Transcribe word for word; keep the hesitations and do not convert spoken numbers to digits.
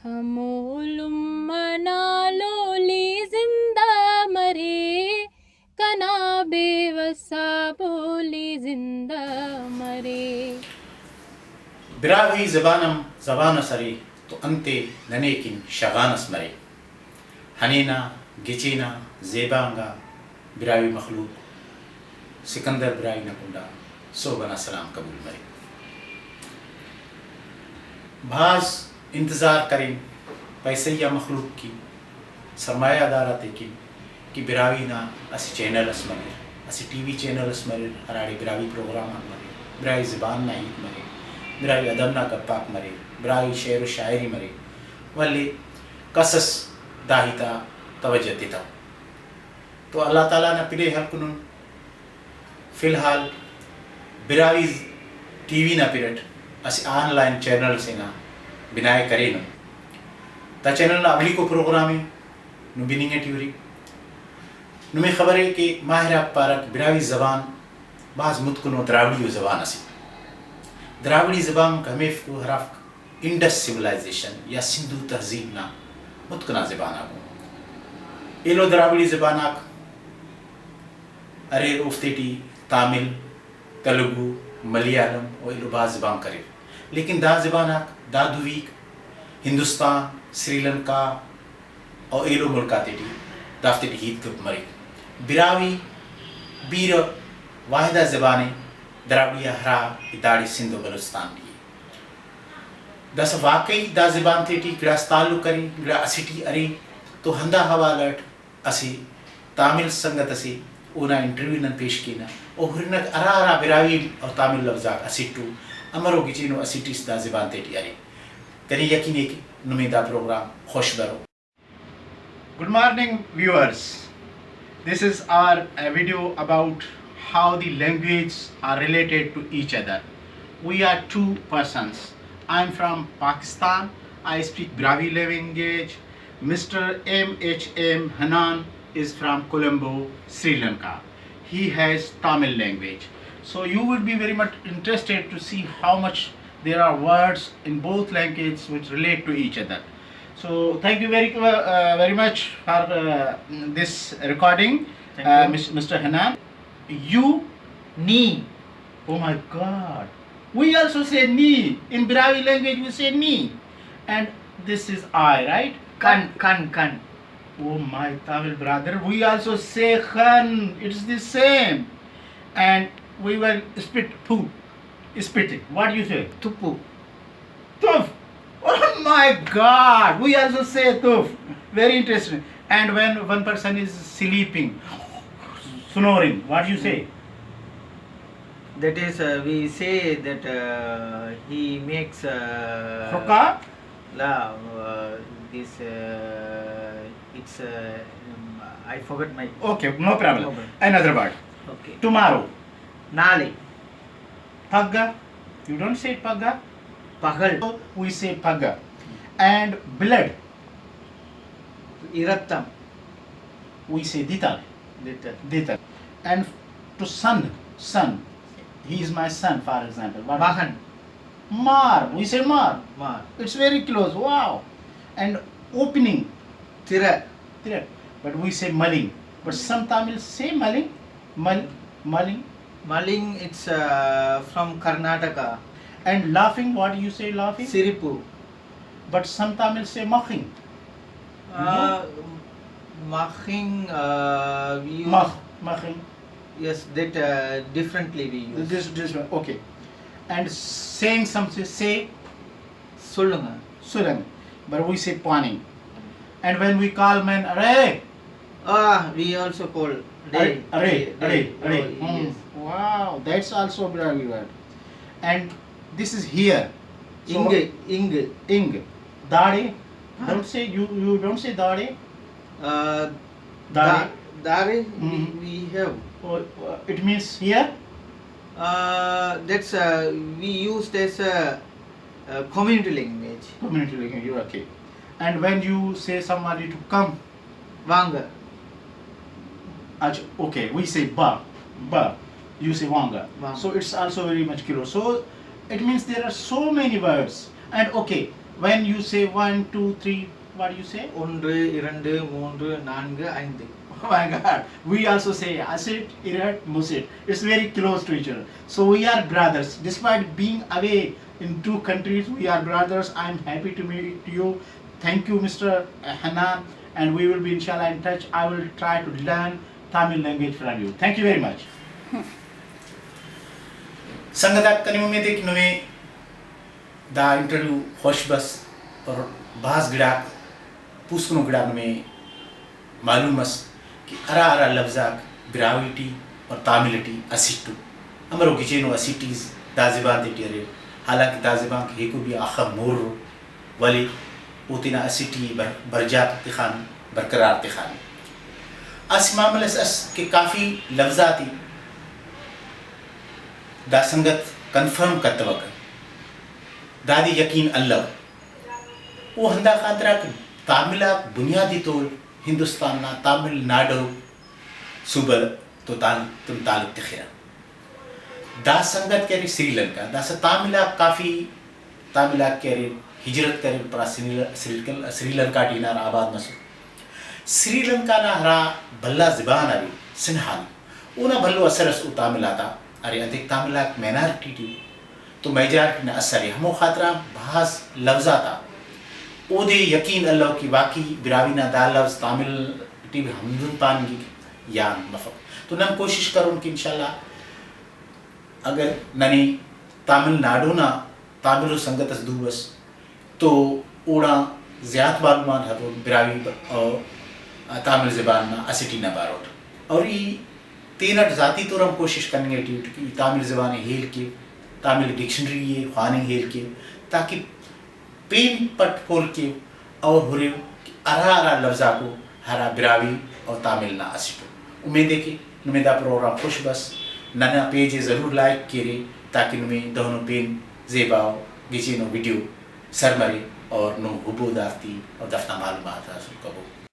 ہمو لمہ نا لولی زندہ مرے، کنا بے وسا بولی زندہ مرے۔ براہوئی زبان ہم زبان اس ارے تو انتے ننے کن شغان اس مرے۔ ہنینا، گچینا، زیبا انگا براہوئی مخلوق سکندر براہوئی نا کنڈا سہب ئنا سلام قبول مرے۔ بھاز انتظار کرین پیسہ آ مخلوق کن، سرمایہ دار آتے کن کہ براہوئی نا اسہ چینل اس مریر، اسہ ٹی وی چینل اس مریر، ہراڑے براہوئی پروگرام آک مریر، براہوئی زبان نا ہیت مریر، براہوئی ادب نا گپ آک مریر، براہوئی شعر و شاعری مریر، ولے کس اس دا ہیت آ توجہ تتو۔ تو اللہ تعالیٰ نا پن ءِ ہلکنن۔ فی الحال براہوئی ٹی وی نا پن اٹ اسہ آن لائن چینل اسے نا بناءِ کرینن۔ دا چینل نا اولیکو پروگرام ءِ، نم بننگ ٹی ارے۔ نمے خبر ءِ کہ ماہر آک پارک براہوئی زبان بھاز متکن و دراوڑی و زبان اسے۔ دراوڑی زبانک ہمیفک ہرافک انڈس سویلائزیشن یا سندھو تہذیب نا متکنا زبان آک ءُ۔ ایلو دراوڑی زبان آک اریر، اوفتے ٹی تامل، تلگو، ملیالم و ایلو بھاز زبانک اریر۔ لیکن دا زبان آک دا دویک ہندوستان، سری لنکا و ایلو ملک آتے ٹی دافتے ٹی ہیت گپ مریک۔ براہوئی بیرہ واحدہ زبان ءِ دراوڑی آ ہرا کہ داڑے سندھ و بلوچستان ٹی ءِ۔ داسہ واقعی دا زبان تیٹی گڑاس تعلق ارے، گڑا اسیٹی ارے، تو ہندا حوالہ اٹ اسہ تامل سنگت اسے اونا انٹرویو نن پیش کینہ۔ او ہرنگ ہرا ہرا براہوئی اور تامل لفظ آک اسٹ ءُ، امر و گچین و اسٹ اس دا زبان تیٹی ارے۔ کنے یقین ءِ کہ نمے دا پروگرام خوش برو۔ Good morning, viewers. This is our, uh, video about how the languages are related to each other. We are two persons. I am from Pakistan. I speak Brahui language. Mister M H M Hanan is from Colombo, Sri Lanka. He has Tamil language. So you would be very much interested to see how much there are words in both languages which relate to each other. So thank you very, uh, very much for, uh, this recording, Thank uh, you. Mis-, Mister Hanan. You? Ni. Oh my God. We also say ni. In Brahui language, we say ni. And this is I, right? Kan, kan, kan. Oh my Tamil brother, we also say kan. It's the same. And we will spit poo. Spit. What do you say? Tupu. Tuf. Oh my God. We also say tuf. Very interesting. And when one person is sleeping, snoring, what do you say? That is, uh, we say that, uh, he makes, uh, Hoka? La, uh, this, uh, it's, uh, um, I forgot my Okay, no problem. No problem. Another word. Okay. Tomorrow. Nale. Pagga. You don't say pagga. Pagal. We say pagga. And blood. Irattam. We say dital. Dital. Dital. And to son, son. He is my son, for example. What? Mahan. Mar. We say mar. Mar. It's very close. Wow. And opening. Tira. Tira. But we say maling. But some Tamils say maling. Mal-, maling. Maling, it's, uh, from Karnataka. And laughing, what you say laughing? Siripu. But some Tamils say makhing. You know? Uh, makhing, uh, we use Makh, makhing. Yes, that, uh, differently we use. This, this one, okay. And saying something, say? Solunga. Solunga. But we say pawning. And when we call men, "Are!" Ah, we also call. Are, "Day, are, day, are, day." Are. Oh, hmm. Yes. Wow, that's also a very word. And this is here. So, inge, inge. Ing. Dade. Huh? Don't say, you, you don't say dade. Uh, dade. Da-, dade, we, hmm, we have. Oh, uh, it means here? Uh, that's, uh, we used as a, uh, community language. Community language, okay. And when you say somebody to come, Vanga. Ach-, okay, we say ba, ba. You say wanga. Wanga. So it's also very much close. So it means there are so many words. And okay, When you say one, two, three, what do you say? ஒன்று, இரண்டு, மூன்று, நான்கு, ஐந்து. Oh my God, we also say asit, irat, musit. It's very close to each other. So we are brothers. Despite being away in two countries, we are brothers. I'm happy to meet you. Thank you, Mister Hanan, and we will be inshallah in touch. I will try to learn Tamil language from you. Thank you very much. سنگت آک، کنے امید ءِ کہ نمے دا انٹرویو خوش بس اور بھاز گڑاک، پوسکنو گڑاک نمے معلوم مس کہ ہرا ہرا لفظ آک براہوئی ٹی اور تامل ٹی اسٹ ءُ، امرو گچینو اسٹیز دا زبان تیٹی اریر، حالانکہ دا زبان کہ ہیکو بھی آخا مور ءُ، ولے او تینا اسٹی بر-، برجا تخانو، برقرار تخانو۔ اسہ معاملہ اس ئس کہ کافی لفظ آتے دا سنگت کنفرم کتوکہ، دادے یقین الو۔ او ہندا خاطرا کہ تامل آک بنیادی طور ہندوستان نا تامل ناڈو صوبہ تو تعلق، تون تعلق تخرہ۔ دا سنگت کہ ارے سری لنکا، داسہ تامل آک کافی، تامل آک کہ ارے ہجرت کریر، پرا سری، سری، سری لنکا ٹی ہنار آباد مسر۔ سری لنکا نا ہرا بھلا زبان ارے سنہالی، اونا بھلو اثر ئس او تامل آتا ارے، انتئے تامل آک مینارٹی ٹی ءُ تو میجارٹی نا اثر ءِ، ہمو خاطران بھاز لوظ آتا اودے یقین الو کہ واقعی براہوئی نا دا لوظ تامل ٹی بھی ہندن پاننگک یا مفک۔ تو نن کوشش کرون کہ انشاءاللہ اگر ننے تامل ناڈو نا تاملو سنگت اس دو بس تو اوڑان زیات معلومات ہتون براہوئی ب-، او، تامل زبان نا اسٹی نا باروٹ۔ اور ای تینٹ ذاتی طور ہم کوشش کننگ ٹی اٹ کہ ای تامل زبان ءِ ہیل کیو، تامل ڈکشنری ءِ خواننگ ہیل کیو، تاکہ پین پٹ پول کیو اور ہریو کہ ہرا ہرا لوظ آکو ہرا براہوئی اور تامل نا اسٹ ءُ۔ امید ءِ کہ نمے دا پروگرام خوش بس، ننا پیج ءِ ضرور لائک کیرے تاکہ نمے دہنو پین زیبا ءُ گچینو ویڈیو سر مرے اور نم ہبو دافتی اور دافتا معلومات حاصل کبو۔